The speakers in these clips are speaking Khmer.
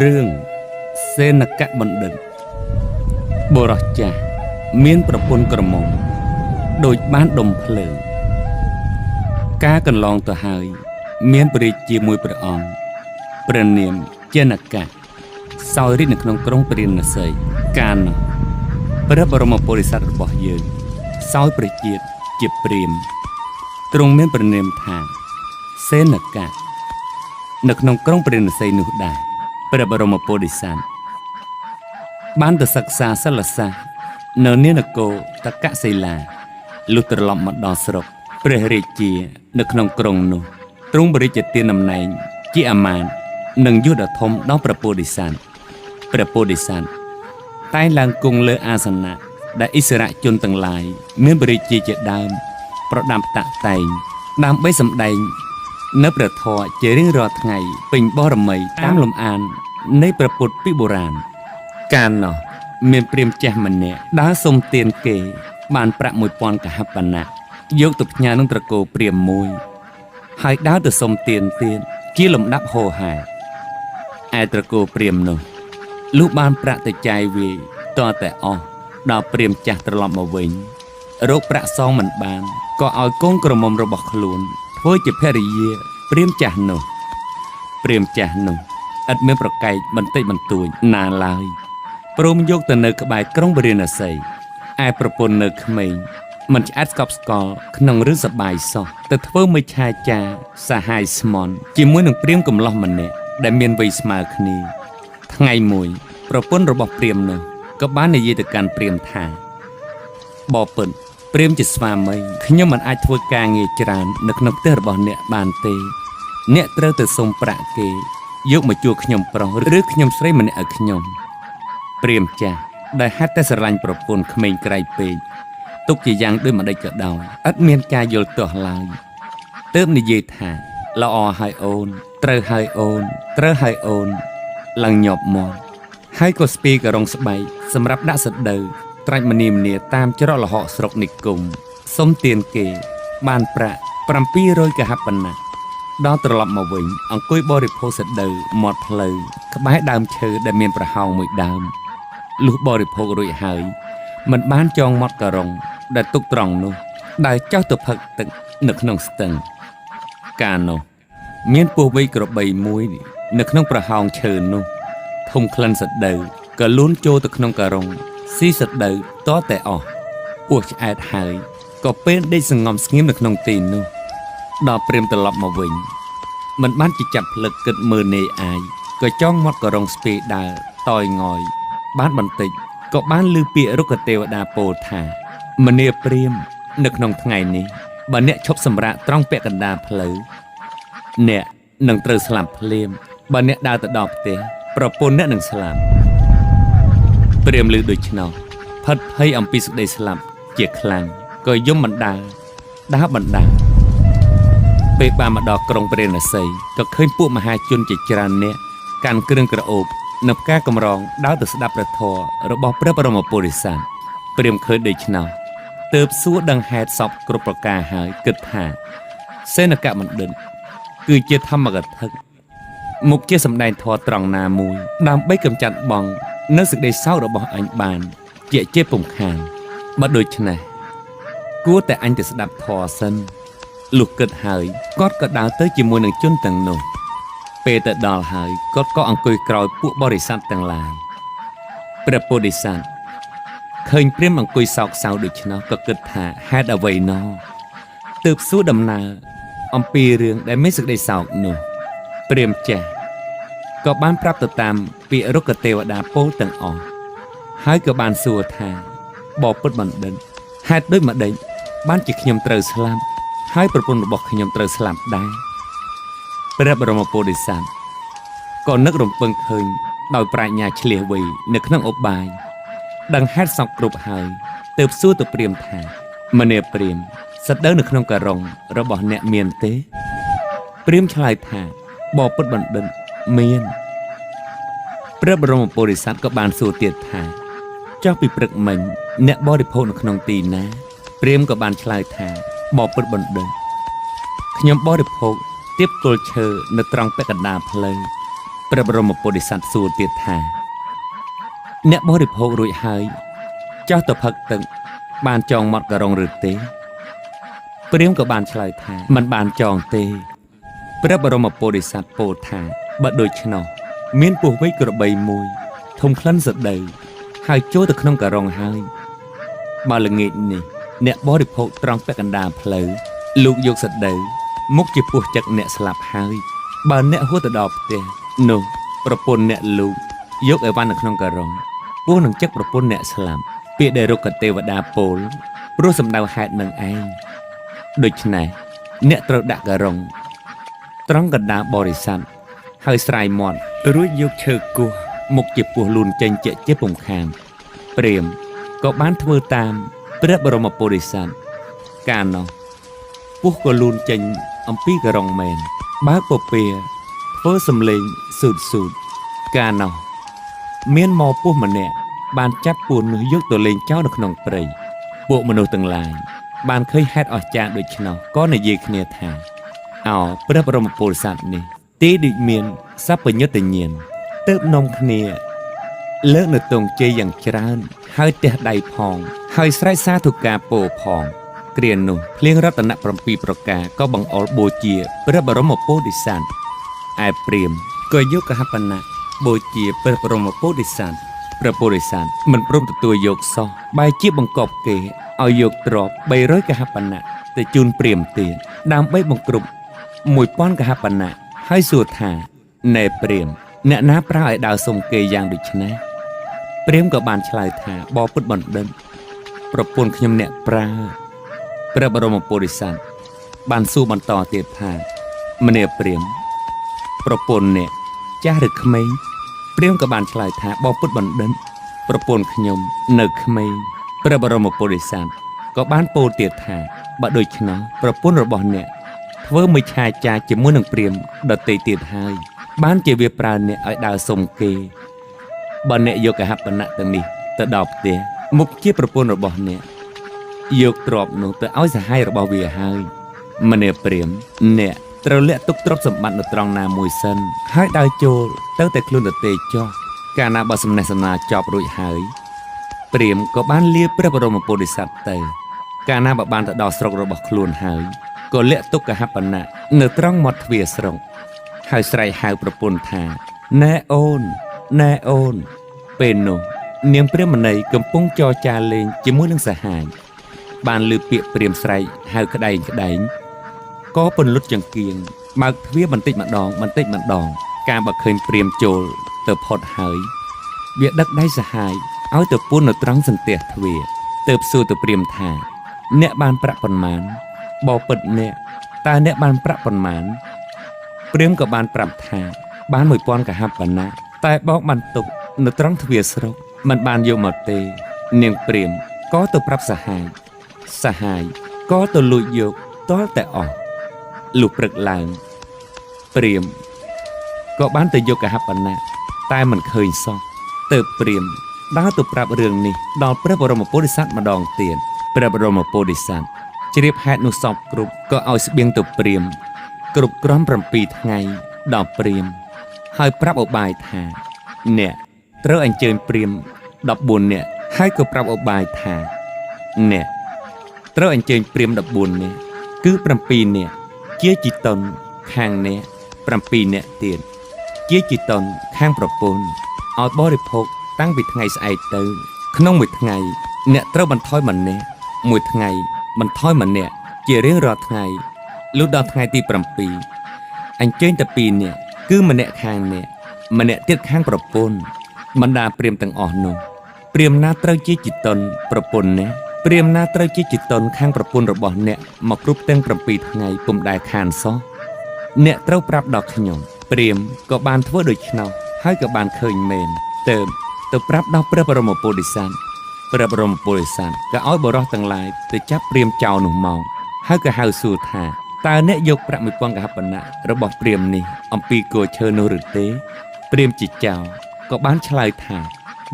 រឿងសេនកបណ្ឌិតបុរសចាស់មានប្រពន្ធក្រមុំដូចបានដុំភ្លើងការកន្លងទៅហើយមានព្រះរាជាមួយព្រះអង្គព្រះនាមចេនកៈសោយរាជនៅក្នុងក្រុងព្រាណសីកាលនោះព្រះបរមពុរិស័ទរបស់យើងសោយព្រះជាតិជាព្រាហ្មណ៍ទ្រង់មានព្រះនាមថាសេនកៈនៅក្នុងក្រុងព្រាណសីនោះដែរព្រះបរមពុរិស័ទបានទៅសិក្សាសិលសាស្ត្រនៅនានគរតកសិលាលុះត្រឡប់មកដល់ស្រុកព្រះរាជានៅក្នុងក្រុងនោះទ្រង់បរិជ្ជទានតំណែងជាអាមាត្យនិងយុទ្ធធំដល់ព្រះពោធិសត្វព្រះពោធិសត្វតែងឡើងគង់លើអាសនៈដែលឥស្សរជនទាំងឡាយមានព្រះរាជាជាដើមប្រដាប់តាក់តែងដើម្បីសម្ដែងនៅព្រះធម៌ជារៀងរាល់ថ្ងៃពេញបរមីតាមលំអាននៃព្រះពុទ្ធពីបុរាណកាលនោះមានព្រាហ្មណ៍ចាស់ម្នាក់ដើរសុំទានគេបានប្រាក់1000កហបណៈយកទៅផ្ញើនឹងត្រកូលព្រាហ្មណ៍មួយហើយដើរទៅសុំទានទៀតជាលំដាប់ហោហែឯត្រកូលព្រាហ្មណ៍នោះលុះបានប្រាក់ទៅចាយវាយតតែអស់ដល់ព្រាហ្មណ៍ចាស់ត្រឡប់មកវិញរកប្រាក់សងមិនបានក៏ឲ្យកូនក្រមុំរបស់ខ្លួនធ្វើជាភរិយាព្រាហ្មណ៍ចាស់នោះព្រាហ្មណ៍ចាស់នោះឥតមានប្រកែកបន្តិចបន្តួចណាឡើយព្រមយកទៅនៅក្បែរក្រុងវរាណសីឯប្រពន្ធនៅក្មេងមិនឆ្អែតស្កប់ស្កល់ក្នុងរឿងសបាយសោះទៅធ្វើមិច្ឆាចារសាហាយស្មន់ជាមួយនឹងព្រាហ្មណ៍កំលោះម្នាក់ដែលមានវ័យស្មើគ្នាថ្ងៃមួយប្រពន្ធរបស់ព្រាហ្មណ៍នោះក៏បាននិយាយទៅកាន់ព្រាហ្មណ៍ថាបបិទ្ធព្រាហ្មណ៍ជាស្វាមីខ្ញុំមិនអាចធ្វើការងារច្រើននៅក្នុងផ្ទះរបស់អ្នកបានទេអ្នកត្រូវទៅសុំប្រាក់គេយកមកជួលខ្ញុំប្រុសឬខ្ញុំស្រីម្នាក់ឲ្យខ្ញុំព្រាហ្មណ៍ចាស់ដែលហេតុតែស្រឡាញ់ប្រពន្ធក្មេងក្រៃពេកទុកជាយ៉ាងដូចម្ដេចក៏ដោយឥតមានការយល់ទាស់ឡើយទើបនិយាយថាល្អហើយអូនត្រូវហើយអូនត្រូវហើយអូនឡើងញាប់មាត់ហើយក៏ស្ពីករងស្បែកសម្រាប់ដាក់សដូវត្រាច់មនីមនាតាមច្រកល្ហកស្រុកនិគមសុំទានគេបានប្រាក់700កហបណៈដល់ត្រឡប់មកវិញអង្គុយបរិភោគសដូវមាត់ផ្លូវក្បែរដើមឈើដែលមានប្រហោងមួយដើមលុះបរិភោគរួចហើយមិនបានចងមាត់ករងដែលទុកត្រង់នោះដែលចោះទៅផឹកទឹកនៅក្នុងស្ទឹងកាលនោះមានពស់វែកក្របីមួយនៅក្នុងប្រហោងឈើនោះធំក្លិនសដូវក៏លូនចូលទៅក្នុងករងស៊ីសដូវតតែអស់ពស់ឆ្អែតហើយក៏ពេលដេកសងំស្ងៀមនៅក្នុងទីនោះដល់ព្រាហ្មណ៍ត្រឡប់មកវិញមិនបានជាចាប់ផ្លឹកគិតមើលនាយអាយក៏ចងមាត់ករងស្ពីដើរតយងយបានបន្តិចក៏បានឮពាក្យរុក្ខទេវតាពោលថាមនាព្រាហ្មណ៍នៅក្នុងថ្ងៃនេះបើអ្នកឈប់សម្រាកត្រង់ពាក់កណ្ដាលផ្លូវអ្នកនឹងត្រូវស្លាប់ភ្លាមបើអ្នកដើរទៅដល់ផ្ទះប្រពន្ធអ្នកនឹងស្លាប់ព្រាហ្មណ៍ឮដូច្នោះផិតភ័យអំពីសេចក្តីស្លាប់ជាខ្លាំងក៏យំបណ្ដាដើរបណ្ដាពេលបានមកដល់ក្រុងព្រាណសីក៏ឃើញពួកមហាជនជាច្រើនអ្នកកាន់គ្រឿងក្រអូបនិងផ្កាកម្រងដើរទៅស្ដាប់ព្រះធម៌របស់ព្រះបរមពុរិស័ទព្រាហ្មណ៍ឃើញដូច្នោះទើបសួរដឹងហេតុសពគ្រប់ប្រការហើយគិតថាសេនកបណ្ឌិតគឺជាធម្មកថាមុខជាសម្ដែងធម៌ត្រង់ណាមួយដើម្បីកម្ចាត់បងនៅសេចក្តីសោករបស់អញបានជាពុំខានបើដូច្នេះគួរតែអញទៅស្ដាប់ធម៌សិនលុះគិតហើយគាត់ក៏ដើរទៅជាមួយនឹងជនទាំងនោះពេលទៅដល់ហើយគាត់ក៏អង្គុយក្រោយពួកបរិស័ទទាំងឡាយព្រះពោធិសត្វឃើញព្រាហ្មណ៍អង្គុយសោកសៅដូច្នោះក៏គិតថាហេតុអ្វីណោទើបសួរដំណើរអំពីរឿងដែលមានសេចក្តីសោកនោះព្រាហ្មណ៍ចាស់ក៏បានប្រាប់ទៅតាមពាក្យរុក្ខទេវតាពោលទាំងអស់ហើយក៏បានសួរថាបពុតបណ្ឌិតហេតុដូចម្ដេចបានជាខ្ញុំត្រូវស្លាប់ហើយប្រពន្ធរបស់ខ្ញុំត្រូវស្លាប់ដែរព្រះបរមពុទ្ធិសត្វក៏នឹករំពឹងឃើញដោយប្រាជ្ញាឆ្លៀសវៃនៅក្នុងឧបាយដឹងហេតុសពគ្រប់ហើយទើបសួរទៅព្រាហ្មណ៍ថាមនាព្រាហ្មណ៍សដូវនៅក្នុងករងរបស់អ្នកមានទេព្រាហ្មណ៍ឆ្លើយថាបពុតបណ្ឌិតមានព្រះបរមពុរិស័ទក៏បានសួរទៀតថាចុះពីព្រឹកមិញអ្នកបរិភោគនៅក្នុងទីណាព្រាហ្មណ៍ក៏បានឆ្លើយថាបពុតបណ្ឌិតខ្ញុំបរិភោគទៀបគល់ឈើនៅត្រង់ពាក់កណ្ដាលផ្លូវ ព្រះបរមពោធិសត្វសួរទៀតថាអ្នកបរិភោគរួចហើយចោះទៅផឹកទឹកបានចងមាត់ការុងឬទេព្រាហ្មណ៍ក៏បានឆ្លើយថាមិនបានចងទេព្រះបរមពោធិសត្វពោលថាបើដូច្នោះមានពស់វែកក្របីមួយធំក្លិនសដីហើយចូលទៅក្នុងការុងហើយបើល្ងាចនេះអ្នកបរិភោគត្រង់ពាក់កណ្ដាលផ្លូវលោកយកសដីមុខជាពស់ចឹកអ្នកស្លាប់ហើយបើអ្នកហួតទៅដល់ផ្ទះនោះប្រពន្ធអ្នកលោកយកអីវ៉ាន់នៅក្នុងការុងពស់នឹងចឹកប្រពន្ធអ្នកស្លាប់ពាក្យដែលរុក្ខទេវតាពោលព្រោះសម្ដៅហេតុនឹងឯងដូច្នេះអ្នកត្រូវដាក់ការុងត្រង់កណ្ដាលបរិស័ទហើយស្រាយមាត់រួចយកឈើគោះមុខជាពស់លូនចេញជាជាពុំខានព្រាហ្មណ៍ក៏បានធ្វើតាមព្រះបរមពុរិស័ទកាលនោះពស់ក៏លូនចេញអំពីការុងមែនបើកពពាធ្វើសំឡេងស៊ូតស៊ូតកាលនោះមានមកពស់ម្នាក់បានចាប់ពស់នោះយកទៅលេងចោលនៅក្នុងព្រៃពួកមនុស្សទាំងឡាយបានឃើញហេតុអស្ចារ្យដូច្នោះក៏និយាយគ្នាថាអោព្រះបរមពុរិស័ទនេះទីដូចមានសព្វញ្ញុតញ្ញាណទើបនាំគ្នាលើកនៅទងជ័យយ៉ាងច្រើនហើយទះដៃផងហើយស្រែកសាធុការពោផងគ្រានោះភ្លៀងរតនៈ7ប្រការក៏បង្អុលបូជាព្រះបរមពោធិសត្វឯព្រាហ្មណ៍ក៏យកកហបណៈបូជាព្រះបរមពោធិសត្វព្រះពោធិសត្វមិនព្រមទទួលយកសោះបែរជាបង្កប់គេឲ្យយកទ្រព្យ300កហបណៈទៅជូនព្រាហ្មណ៍ទៀតដើម្បីបង្គ្រប់1000កហបណៈហើយសួរថាណែព្រាហ្មណ៍អ្នកណាប្រើឲ្យដើរសុំគេយ៉ាងដូចនេះព្រាហ្មណ៍ក៏បានឆ្លើយថាបពុតបណ្ឌិតប្រពន្ធខ្ញុំអ្នកប្រើព្រះបរមពុរិស័ទបានសួរបន្តទៀតថាមនាព្រាហ្មណ៍ប្រពន្ធអ្នកចាស់ឬក្មេងព្រាហ្មណ៍ក៏បានឆ្លើយថាបពុតបណ្ឌិតប្រពន្ធខ្ញុំនៅក្មេងព្រះបរមពុរិស័ទក៏បានពោលទៀតថាបើដូច្នោះប្រពន្ធរបស់អ្នកធ្វើមិច្ឆាចារជាមួយនឹងព្រាហ្មណ៍ដទៃទៀតហើយបានជាវាប្រើអ្នកឲ្យដើរសុំគេបើអ្នកយកកហបណៈទាំងនេះទៅដល់ផ្ទះមុខជាប្រពន្ធរបស់អ្នកយកទ្រព្យនោះទៅឲ្យសហាយរបស់វាហើយមនាព្រាហ្មណ៍អ្នកត្រូវលាក់ទុកទ្រព្យសម្បត្តិនៅត្រង់ណាមួយសិនហើយដើរចូលទៅតែខ្លួនទទេចុះកាលណាបើសំណេះសំណាលចប់រួចហើយព្រាហ្មណ៍ក៏បានលាព្រះបរមពុរិស័ទទៅកាលណាបើបានទៅដល់ស្រុករបស់ខ្លួនហើយក៏លាក់ទុកកហបណៈនៅត្រង់មាត់ទ្វារស្រុកហើយស្រែកហៅប្រពន្ធថាណែអូនណែអូនពេលនោះនាងព្រាហ្មណីកំពុងចរចាលេងជាមួយនឹងសហាយបានលើពាក្យព្រាហ្មណ៍ស្រែកហៅក្តែងក្តែងក៏ពន្លត់ចង្គៀងបើកទ្វារបន្តិចម្ដងបន្តិចម្ដងការបើឃើញព្រាហ្មណ៍ចូលទៅផុតហើយវាដឹកដៃសហាយឲ្យទៅពួននៅត្រង់សន្ទះទ្វារទៅសួរទៅព្រាហ្មណ៍ថាអ្នកបានប្រាក់ប៉ុន្មានបពិតអ្នកតើអ្នកបានប្រាក់ប៉ុន្មានព្រាហ្មណ៍ក៏បានប្រាប់ថាបាន1000កហបណៈតែបងបានទុកនៅត្រង់ទ្វារស្រុកមិនបានយកមកទេនាងព្រាហ្មណ៍ក៏ទៅប្រាប់សហាយសហាយក៏ទៅលួចយកទាល់តែអស់លុះព្រឹកឡើងព្រាហ្មណ៍ក៏បានទៅយកកហបណៈតែមិនឃើញសោះទៅព្រាហ្មណ៍ដើរទៅប្រាប់រឿងនេះដល់ព្រះបរមពុរិស័ទម្ដងទៀតព្រះបរមពុរិស័ទជ្រាបហេតុនោះសពគ្រប់ក៏ឲ្យស្បៀងទៅព្រាហ្មណ៍គ្រប់ក្រំ7ថ្ងៃដល់ព្រាហ្មណ៍ហើយប្រាប់ឧបាយថាអ្នកត្រូវអញ្ជើញព្រាហ្មណ៍14នាក់ហើយក៏ប្រាប់ឧបាយថាអ្នកត្រូវអញ្ជើញព្រាហ្មណ៍14នាក់គឺ7នាក់ជាជីតុនខាងអ្នក7នាក់ទៀតជាជីតុនខាងប្រពន្ធឲ្យបរិភោគតាំងពីថ្ងៃស្អែកទៅក្នុងមួយថ្ងៃអ្នកត្រូវបន្ថយម្នាក់មួយថ្ងៃបន្ថយម្នាក់ជារៀងរាល់ថ្ងៃលុះដល់ថ្ងៃទី7អញ្ជើញតែ2នាក់គឺម្នាក់ខាងអ្នកម្នាក់ទៀតខាងប្រពន្ធបណ្ដាព្រាហ្មណ៍ទាំងអស់នោះព្រាហ្មណ៍ណាត្រូវជាជីតុនប្រពន្ធអ្នកព្រាហ្មណ៍ណាត្រូវជាជីតុនខាងប្រពន្ធរបស់អ្នកមកគ្រប់ទាំង7ថ្ងៃពុំដែលខានសោះអ្នកត្រូវប្រាប់ដល់ខ្ញុំព្រាហ្មណ៍ក៏បានធ្វើដូច្នោះហើយក៏បានឃើញមែនទៅប្រាប់ដល់ព្រះបរមពុរិស័ទព្រះបរមពុរិស័ទក៏ឲ្យបុរសទាំងឡាយទៅចាប់ព្រាហ្មណ៍ចោលនោះមកហើយក៏ហៅសួរថាតើអ្នកយកប្រាក់1000កហបណៈរបស់ព្រាហ្មណ៍នេះអំពីគោឈើនោះឬទេព្រាហ្មណ៍ជាចោលក៏បានឆ្លើយថា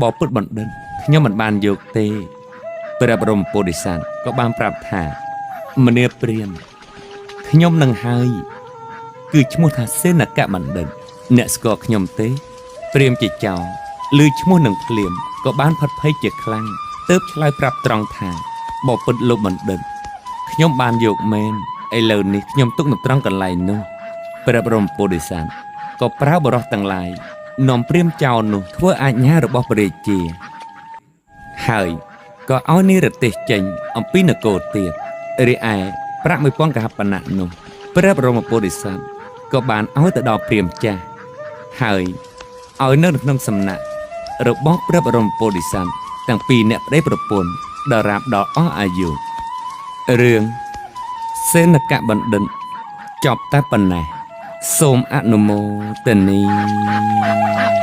បពុតបណ្ឌិតខ្ញុំមិនបានយកទេព្រះបរមពុរិស័ទក៏បានប្រាប់ថាមនាព្រាហ្មណ៍ខ្ញុំនឹងហើយគឺឈ្មោះថាសេនកបណ្ឌិត អ្នកស្គាល់ខ្ញុំទេ ព្រាហ្មណ៍ជាចោរឮឈ្មោះនឹងភ្លាមក៏បានផិតភ័យជាខ្លាំងទើបឆ្លើយប្រាប់ត្រង់ថាបពិតលោកបណ្ឌិតខ្ញុំបានយកមែនឥឡូវនេះខ្ញុំទុកនៅត្រង់កន្លែងនោះព្រះបរមពោធិសត្វក៏ប្រើបរោះទាំងឡាយនាំព្រាហ្មណ៍ចោរនោះធ្វើអាជ្ញារបស់ព្រះរាជា ហើយក៏ឲ្យនិរទេសចេញអំពីនគរទៀតរីឯប្រាក់1000កហបណៈនោះព្រះបរមពោធិសត្វក៏បានឲ្យទៅដល់ព្រាហ្មណ៍ចាស់ហើយឲ្យនៅក្នុងសំណាក់របស់ព្រះបរមពោធិសត្វទាំងពីរអ្នកប្តីប្រពន្ធដរាបដល់អស់អាយុរឿងសេនកបណ្ឌិតចប់តែប៉ុណ្ណេះសូមអនុមោទនី។